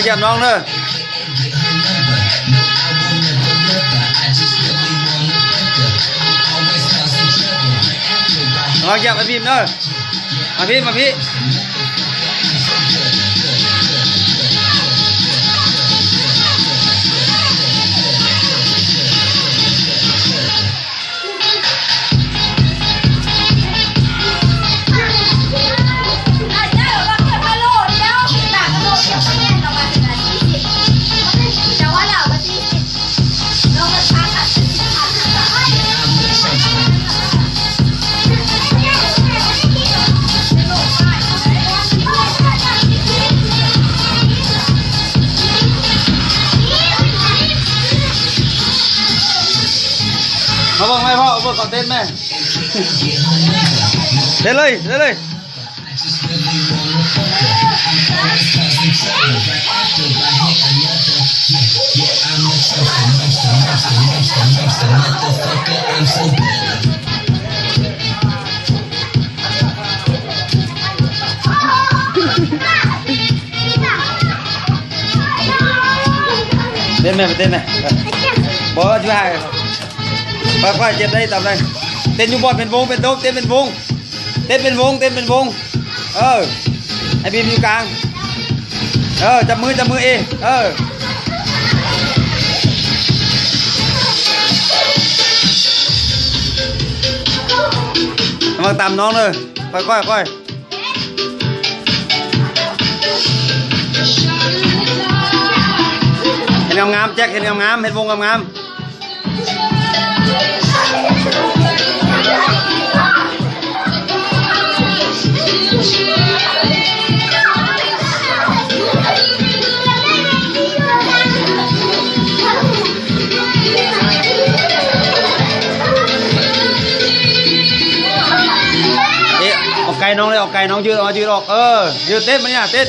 ຢ້ຽມນ້ອງເດີ ລອງຢ້ຽມອ້າຍບີມເດີ ມາພີ້ ມາພີ້. ມາເບິ່ງໄມ້ພໍ່ ເບິ່ງເຂົາເຕັ້ນແມ່ ເຕັ້ນເລີຍ ເຕັ້ນເລີຍ. ເຕັ້ນແມ່ ໄປເຕັ້ນແມ່ ບໍ່ ຊິໃຫ້ ຄ່ອຍໆ ເຈັບໄດ້ ຕາມໄດ້ ເຕັ້ນຢູ່ບ່ອນເປັນວົງ ເປັນໂດບ ເຕັ້ນເປັນວົງ. ເຕັ້ນເປັນວົງ ເຕັ້ນເປັນວົງ ເອີ ໃຫ້ບີມຢູ່ກາງ ເອີ ຈັບມື ຈັບມືເອ ເອີ ລະວັງຕາມນ້ອງເດີ ຄ່ອຍໆ ຄ່ອຍ ເຮັດງາມໆ ແຈັກ ເຮັດງາມໆ ເຮັດວົງງາມໆ. ເອະ ອອກໄກນ້ອງເລີຍ ອອກໄກນ້ອງ ຍືດອອກ ຍືດອອກ ເອີ ຍືດ ເຕັ້ນມານີ້ ເຕັ້ນ.